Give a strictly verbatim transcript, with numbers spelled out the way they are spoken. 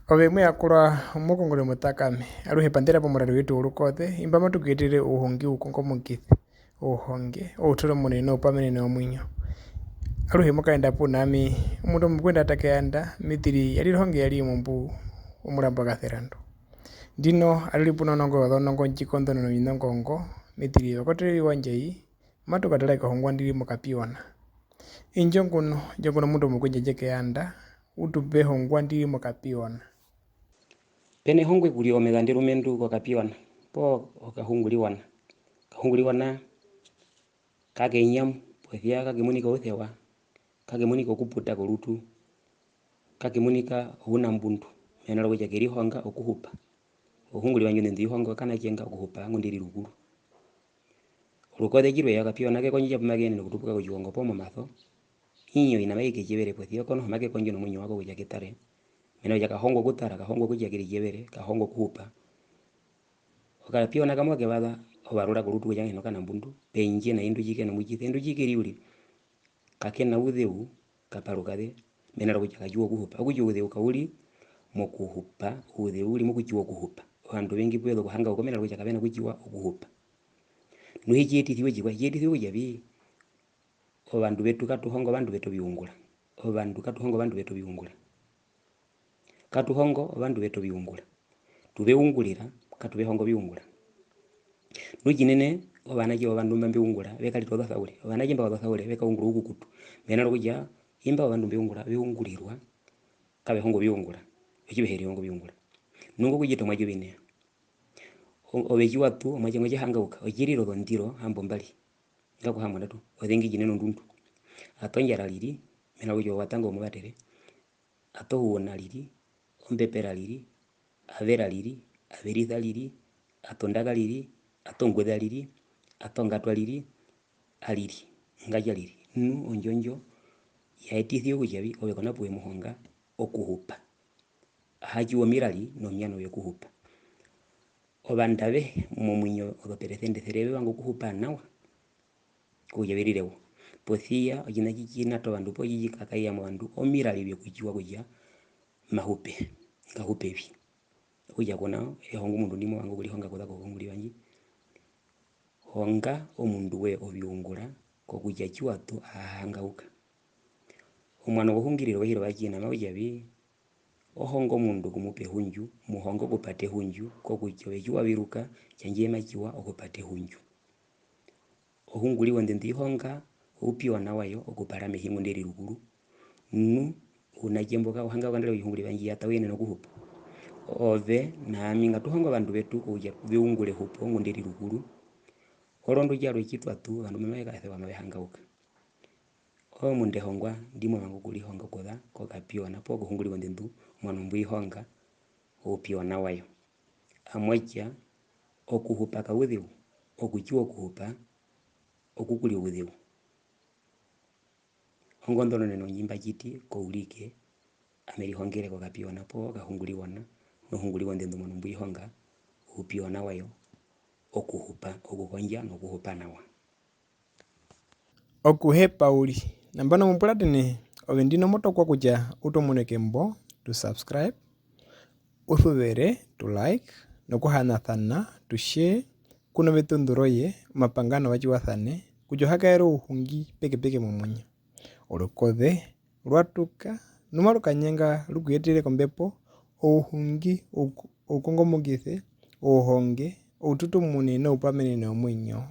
Ove mo yakurwa mokongore mutakame, aruhe panḓera pomurari wetu worukoze, imba matu ku etere ouhongi oukongomokize, ouhonge, oututumune noupamenene womuinyo. Aruhe mo kaenda puna ami, omundu omukwenda ta keyanda, mitiri ya rihonge ya ri mumbu omurambo kaserandu. Ndino ari ri puna onongo yozonongo ndji konḓonona ovinongo ngo, mitiri yokotereri wandje i, matu katara kehongwa ndi ri mokapiona. Indjo nguno, indjo nguno omundu omukwendja ndje keyanda, u tu pe ehongwa ndi ri mokapiona. Pe nehongwa ekurire omeva nde rumendu kokapiona, poo okahunguriwana. Okahunguriwana kake nyamu, posi ya kake munika ousewa, kake munika okuputa korutu, kake munika ounambundu, mena rokutja ke rihonga okuhupa. Ohunguriwa ndjo nḓe ndu ihonga okanatje nga okuhupa ngunda e ri rukuru. Orukoze tji rwe ya okapiona ke kondjisa pu make yenene okutupuka kotjiwongo poo momaso, inyo ina mai ke tjevere posi ya ko noho make kondjo nomuinyo wako kutja ke tare. Mena rokutja ka hongwa okutara, ka hongwa okutja ke ritjevere, ka hongwa okuhupa. Okapiona kamwe oke vaza, o varura korutu kutja ngahino okanambundu, pendje na indu tjike nomutjise, indu tjike ri uriri. Ka ke na uzeu, ka parukaze, mena rokutja ka tjiwa okuhupa. Okutja ouzeu kau ri mokuhupa, ouzeu u ri mokutjiwa okuhupa. Ovandu ovengi pu ve za okuhangauka mena rokutja kave na kutjiwa okuhupa. Nu hi tji yetisiwa otjikwaye, tji yetisiwa kutja vi, ovandu vetu katu honga ovandu vetu oviungura. Ovandu katu honga ovandu vetu oviungura. Katu honga ovandu vetu oviungura. Tu ve ungurira, katu ve honga oviungura. Nu tjinene, ovanatje wovandu mba mbe ungura, ve karira ozosaure. Ovanatje mba wozosaure, ve kaungura oukukutu. Mena rokutja, imba wovandu mbe ungura, ve ungurirwa, kave honga oviungura. Otji ve he rihonga oviungura. Nu ngo kutjita omuatje ovineya. O-, ove tji wa tu, omuatje ngo tja hangauka, otji rira ozondiro hambombari. Nga ku hambondatu, ozengi tjinene ondundu. A to ndjara riri, mena rokutja ove wa tanga omuvatere. A to huuna riri, ombepera riri, a vera riri, a verisa riri, a tondaka riri, a tonguza riri, a tongatwa riri, a riri, nga tja riri. Nu ondjo ndjo ya etisiwa kutja vi ove ko na pu we mu honga okuhupa. A ha tjiwa omirari nomiano vyokuhupa. Ovandu avehe momuinyo ozoperesende sere ve vanga okuhupa nawa. Okutja ve rire wo. Posi ya otjiṋa tji tji nata ovandu poo tji tji kakaiya movandu omirari vyokutjiwa kutja ma hupe, nga hupe vi. Okutja ku nao, ehongo omundu ndi mo vanga okurihonga okuza kohunguriwa ndji. Honga omundu woye oviungura kokutja tji wa tu a ha hangauka. Omuano wohungiriro wehi rOvatjiṋa mau tja vi, o honga omundu okumupa ehundju, mu honga okupata ehundju, kokutja ove tji wa viruka, tjandje ma tjiwa okupata ehundju. Ohunguriwa nḓe ndu ihonga oupiona wayo okupara mehi ngunda e ri rukuru. Nu ounatje mbo ka u hanga okukandera oihunguriwa ndji ya ta u yenene okuhupa. Ove na ami ngatu honge ovandu vetu kokutja ve ungure ehupo ngunda e ri rukuru. Orondu tjarwe tji twa tu, ovandu mba mave kasewa mave hangauka. Omundu ehongwa ndi mo vanga okurihonga okuza kokapiona poo kohunguriwa nḓe ndu omuano mbwi ihonga oupiona wayo. Amwa tja, okuhupa kauzeu, okutjiwa okuhupa, oku ku ri ouzeu. Ongonḓononeno ndji mba tjiti kourike, ame rihongere kokapiona poo kahunguriwana, nohunguriwa nḓe ndu omuano mbwi ihonga oupiona wayo, okuhupa, okukondja nokuhupa nawa. Okuhepa uriri. Nambano mo puratene, ove ndino mo tokwa kutja u tomuneke mbo tu subscribe, u suvere, tu like, nokuhanasana, tu share, ku noveṱunḓu roye, omapanga novatjiwasane, kutja o ha kaere ouhungi pekepeke momuinyo. Orukoze, rwa tuka, nu maru kanyanga ru ku yetere kombepo, ouhungi, ouko-, oukongomokise, ouhonge, oututumune noupamenene womuinyo